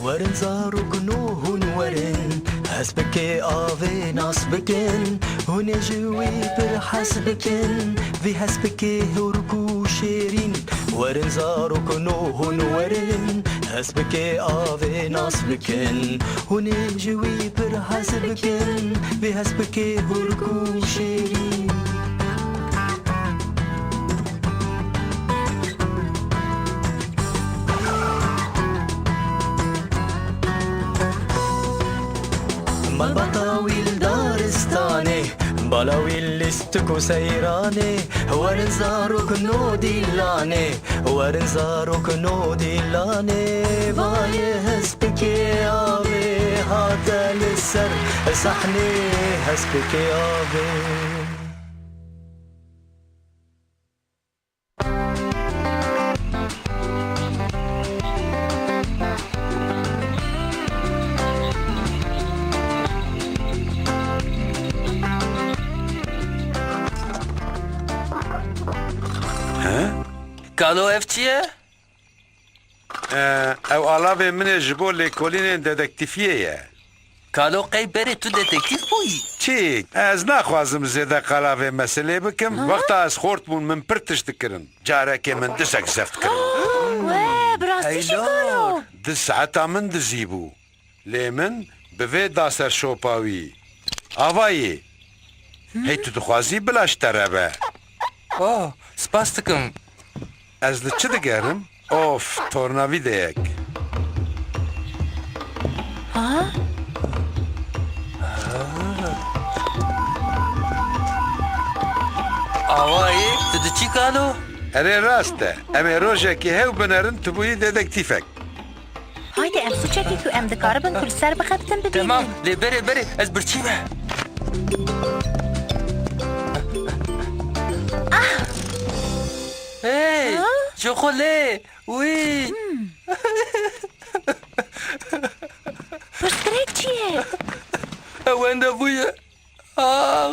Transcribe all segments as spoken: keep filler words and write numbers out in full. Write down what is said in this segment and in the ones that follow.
Werin zarokno hûn werin, hespikê avê nas bikin, hûn ê ji wî pir hez bikin, vî hespikê hûrk û şêrîn. Werin zarokno hûn werin, hespikê avê nas bikin, hûn ê ji wî pir hez bikin, vî hespikê hûrk û şêrîn. Malbata wî li daristanê, bala wî lîstik û seyranê, werin zarok no dîlanê, werin zarok no dîlanê, vayê hespikê avê hate li ser sahnê, hespikê avê. He? Kalo, ev çi ye? Ee, ew alavê min ê ji bo lêkolînên dedektîfiyê ye. Kalo, qey berê tu detektîf bûyî? Çi? Ez naxwazim zêde qala vê meselê bikim. Hı? Wexta ez xort bûn, min pir tişt dikirin. Carekê min dizek zeft kirin. We, bi rastî jî, Kalo? Di saeta min dizî bû. Lê min bi vê da ser şopa wî. Avayê. Hey, tu dixwazî bila ji te re be? Oh, spas dikim. Ez li çi digerim? Of, tornavîdeyek. Ha? Awayê, tu diçî, Kalo? Erê, rast e. Em ê rojekê hew binerin, tu bûyî dedektîfek. Haydi, em sûçekî ku em dikaribin ku li ser bixebitin, bibînin. Temam, lê berê, berê, ez birçî me. Ah! Hey, ha? Ji xwe lê, wî. Hmm. Pirsgirêk çi ye? Ew wenda bûye. Ah!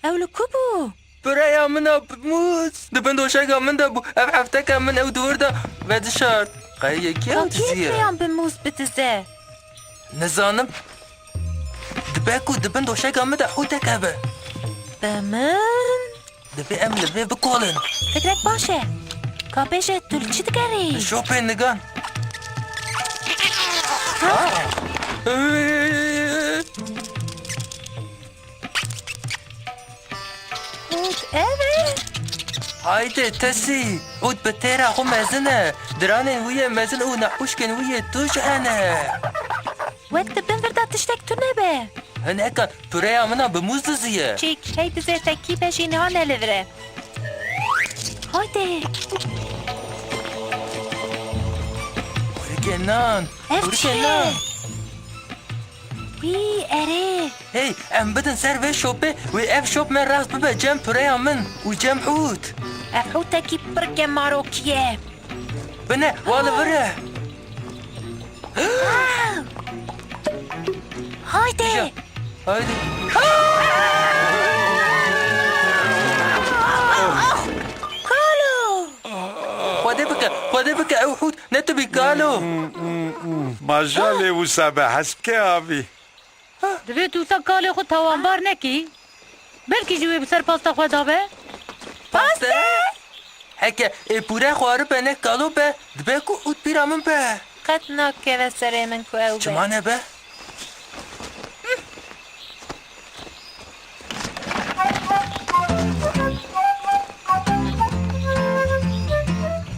Ew li ku bû? Pireya min a bi mûz di bin doşeka min de bû. Ev hefteke min ew di wir de vedişart. Qey yekî ew diziye? Pireyan bi mûz bidize? Nizanim. Dibe ku di bin doşeka min de hûtek hebe. Bi min? Divê em li vê bikolin. Fikrek baş e. Ka bêje tu li çi digerî? Şopê nigan. Ha? Ah! Hût ev e? Haydi tesî, hût bi têra xwe mezin e. Diranên wî yê mezin û nehûşkên wî yê tûj hene. Wek di bin vir de tiştek tune be. Hineka pireya min a bi mûz diziye. Çîk, hey dizê te kî be jî niha ne li vir e. Haydi. Xurikê nan. Ev çi ye? Xurikê nan. Wî, erê. Hey, em bidin ser vê şopê, wê ev şop me rast bibe cem pireya min û cem hût. Ev hûtekî pir gemarokî ye. Bine, wa li vir e. Haydi. Haydi. Kalo! Xwedê bike, xwedê bike, ew hût ne tu bî, Kalo. Majalê wisa be, hespkê avî. Divê tu wisa kalê xwe tawanbar nekî. Belkî jî wê bi ser pasta xwe dabe. Paste? Heke ê pûre xwaribe ne kalo be, dibe ku hût pîra min be. Qet nakeve serê min ku ew be. Çima nebe?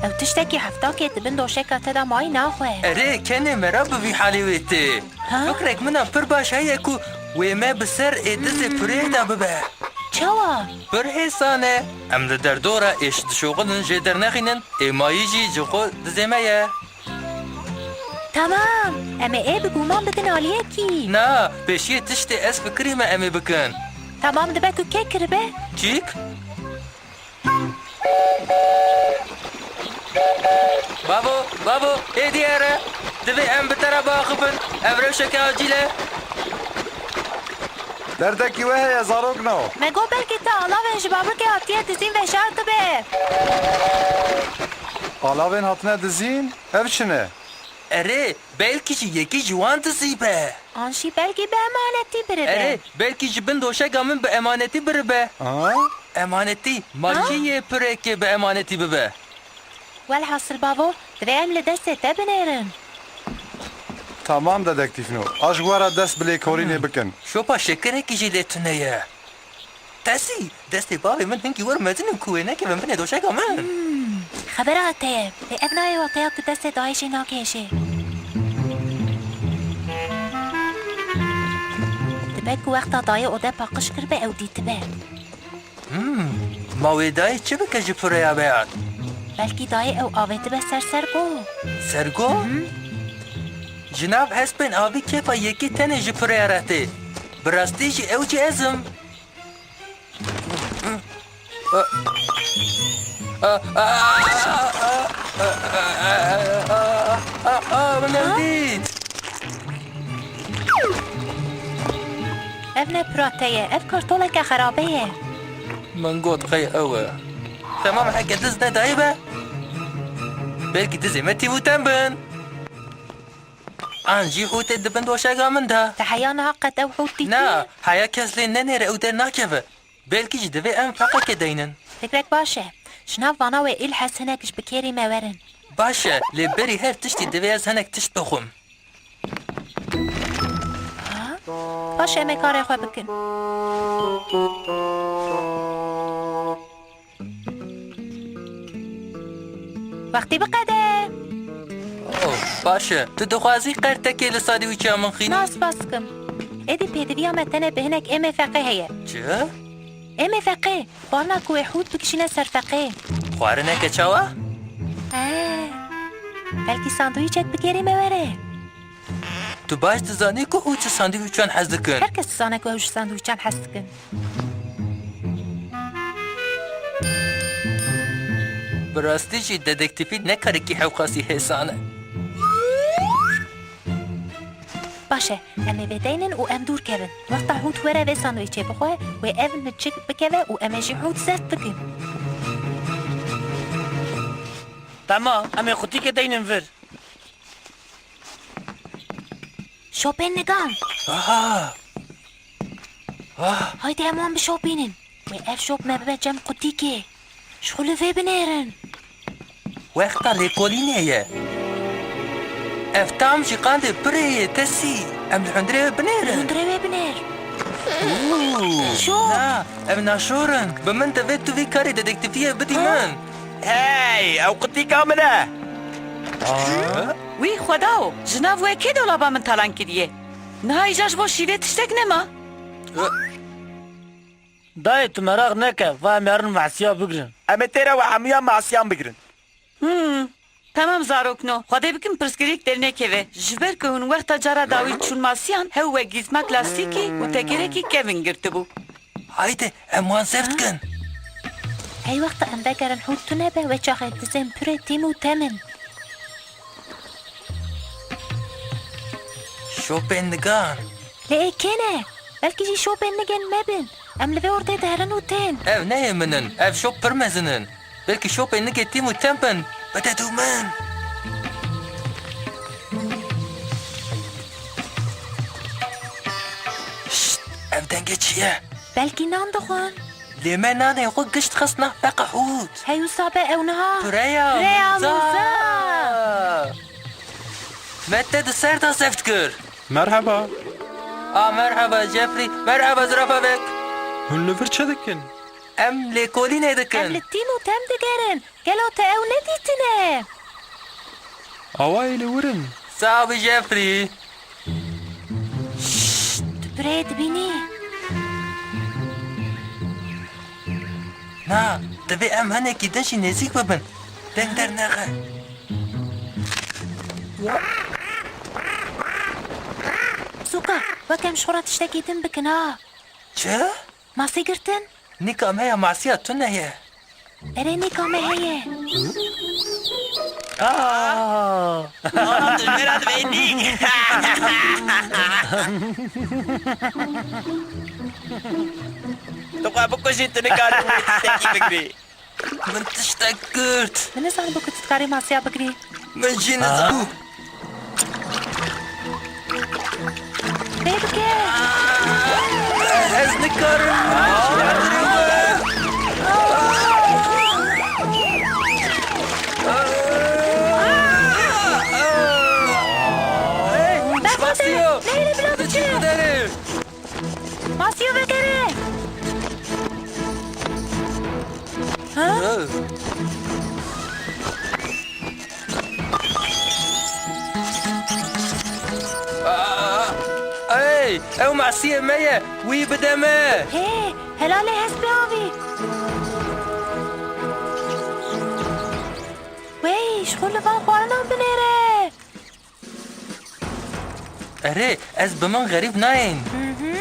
Ew tiştekî heftakê di bin doşeka te de mayî naxwe. Erê, kenê mera bi vî halê wê tê. Ha? Fikrek min a pir baş heye ku wê me bi ser ê dizê purê de bibe. Çawa? Pir hêsan e. Em li derdora ê ji dişoxilin jê dernexînin, ê mayî jî ji xwe dizê me ye. Temam. Em ê ê bi guman bidin aliyekî. Na, pêşiyê tiştê ez fikirî me em ê bikin. Temam, dibe ku kê kiribe? Çîk? Bavo, bavo, êdî here. Divê em bi te re biaxivin. Ev rewşeke acîl e. Derdekî we heye, zarokno? Me got belkî te alavên ji babikê hatiye dizîn veşartibe. Alavên hatine dizîn? Ev çi ne? Erê, belkî jî yekî ji wan dizî be. An jî belkî bi emanetî biribe. Erê, belkî ji bin doşega min bi emanetî biribe. Ha? Emanetî, ma Ha? kî yê pirekê bi emanetî bibe? Welhasil bavo, divê em li destê te binêrin. Tamam dedektîf No. A ji we re dest bi lêkolînê bikin. Şopa şekirekî jî lê tune ye. Tesî, destê bavê min hingî wir mezin in ku wê nekevin binê doşeka min. Hmm, xebera te ye. Lê ev nayê wateya ku destê dayê jê nakêşê. Dibe ku wexta dayê ode paqij kiribe ew dîtibe. Hmm, ma wê dayê çi bike ji pireya me ya? Belkî dayê ew avêtibe ser sergo. Sergo? Mhm. Ji nav hespên avî kêfa yekî tenê ji pireya re tê. Bi rastî jî ew jî ez im. Min ew dît. Ev ne pira te ye, ev kartoleke xerabe ye. Min got qey ew e. Temam, heke diz nedayî be. Belkî dizê me tîm û tem bin. An jî hûtê di bin doşega min de. Te heya niha qet ew hût dîtî? Na, heya kes lê nenêre ew dernakeve. Belkî jî divê em feqekê deynin. Fikrek baş e. Ji nav vana wê îlhes hinek ji bi kêrî me werin. Baş e, lê berî her tiştî divê ez hinek tişt bixwim. Ha? Baş e, em ê karê xwe bikin. Wextî biqede. Oh, baş e. Tu dixwazî qertekê li sandwîça min xînî? Na, spas dikim. Êdî pêdiviya me tenê bi hinek êmê feqê heye. Çi? Êmê feqê. Xwarina ku wê hût bikişîne ser feqê. Xwarineke çawa? Eh. Belkî sandwîçek bi kêrî me were. Tu baş dizanî ku hût ji sandwîçan hez dikin. Her kes dizane ku ew ji sandwîçan hez dikin. Bi rastî jî dedektîfî ne karekî hewqasî hêsan e. Baş e, em ê vêdeynin û em dûr kevin. Wexta hût were vê sandwîçê bixwe, wê ev niçik bikeve û em ê jî hût zeft bikin. Tamam, em ê qutîkê deynin vir. Şopên nigan. Aha! Ah! Haydi em wan bişopînin. Wê ev şop me bibe cem qutîkê. Ji xwe li vê binêrin. Wexta lêkolînê ye. Ev tam jî qandê pirê yê, Tesî. Em li hundirê wê binêrin. Li hundirê wê binêr. Û, Şok. Na, ev naşor in. Bi min divê tu vî karê dedektîfiyê bidî Ha? min. Hey, ew qutîka min e. Aa? Wî xweda o, ji nav we kê dolaba min talan kiriye? Niha îcar ji bo şîvê tiştek nema? Dayê, tu meraq neke, va em ê herin masiya bigirin. Em ê têra we hemûyan masiyan bigirin. Hmm. Temam zarokno, Xwedê bikin pirsgirêk dernekeve. Ji ber ku hûn wexta cara dawî çûn masiyan, hew we gîzma klasîkî û tekerekî kevin girtibû. Haydi, em wan zeft kin. Hey wexta em vegerin hût tune be, wê çaxê dizên purê tîm û tem in. Şopên nigan. Lê ê kê ne? Belkî jî şopên nigên me bin. Em li vê ortê diherin û tên. Ev ne yê min in. Ev şop pir mezin in. Belkî şopên nigê tîm û tem bin. Bide dû min. Şşt, ev dengê çi ye? Belkî nan dixwin. Lê me nanê xwe gişt xist nav feqa hût. Hey wisa be ew niha. Pireya Pireya Muza. Muza. Me te di ser de zeft kir. Merheba. A, merheba Jeffrey. Merheba zirafa vek. Hûn li vir çi dikin? Em lêkolînê dikin. Em li tîm û tem digerin. Gelo te ew nedîtine? Awayê li wir in. Sax bî Jeffrey. Şşt, tu pireyê dibînî? Na, divê em hinekî din jî nêzîk bibin. Deng dernexe. Sûka, wek em ji xwe re tiştekî din bikin ha. Çi? Masî girtin? Nîka me ya masiya tune ye. Erê, nîka me heye. Aa! Ana, tu ji me re dibêhnî. Tu xwe bikujî, tu nikarî wê tiştekî bigirî. Min tiştek girt. Min nizanibû ku tu dikarî masiya bigirî. Min jî nizanibû. Lê bike. Ez nikarim. Berxwe Spasiyo. Nehêle bila biçe. Biderim. Masiyo vekere. Ha? Aa, ey, ew masiyê me ye. Wî bide me. Hê, helalê hespê avî. Wey, ji xwe li van xwarinan binêre. Erê, ez bi min xerîb nayên. Hı hı.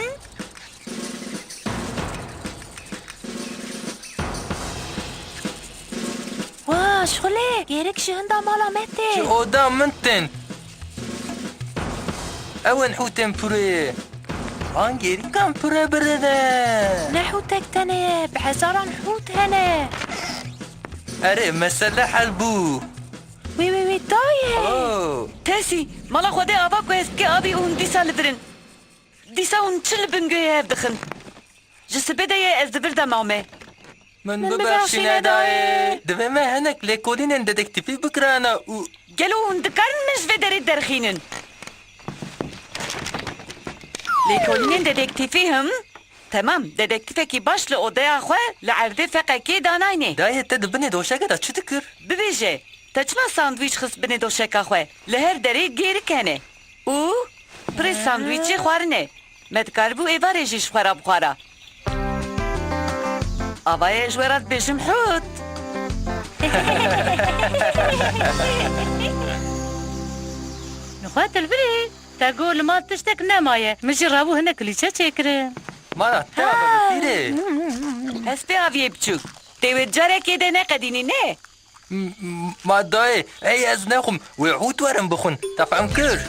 Wa, şixulê, gêrik ji hinda mala me tê. Ji oda min tên. Ew in hûtên purê. Van gêrikan pure birine. Ne hûtek tenê ye, bi hezaran hût hene. Erê, mesele hel bû. Wî, wî, wî, dayê. Oh. Tesî, mala Xwedê ava ku ez bike avî û hûn dîsa li vir in. Dîsa hûn çi li bin guhê hev dixin? Ji sibê de ye ez di vir de mame. Min Min bibexşîne bibexşîne dayê. Divê me hinek lêkolînên dedektîfî bikirana û Gelo hûn dikarin min ji vê derê derxînin? Lêkolînên dedektîfî him? Temam, dedektîfekî baş li odeya xwe li erdê feqekê danayne. Dayê te di binê doşeke de çi dikir? Bibêje, te çima sandwîç xist binê doşeka xwe? Li her derê gêrik hene. Û pirê sandwîçê xwarine. Me dikaribû êvarê jî ji xwe re bixwara. Ava ye ji we re dibêjim hût. Nixwe dilbirî, te got li mal tiştek nemaye. Min jî rabû hinek kulîçe çêkirin. Mana te ava bi pîrê. Hespê aviyê biçûk. Tê wê carekê de neqedînî ne? M- m- Ma dayê, ey ez nexwim, wê hût werin bixwin. Te fehm kir?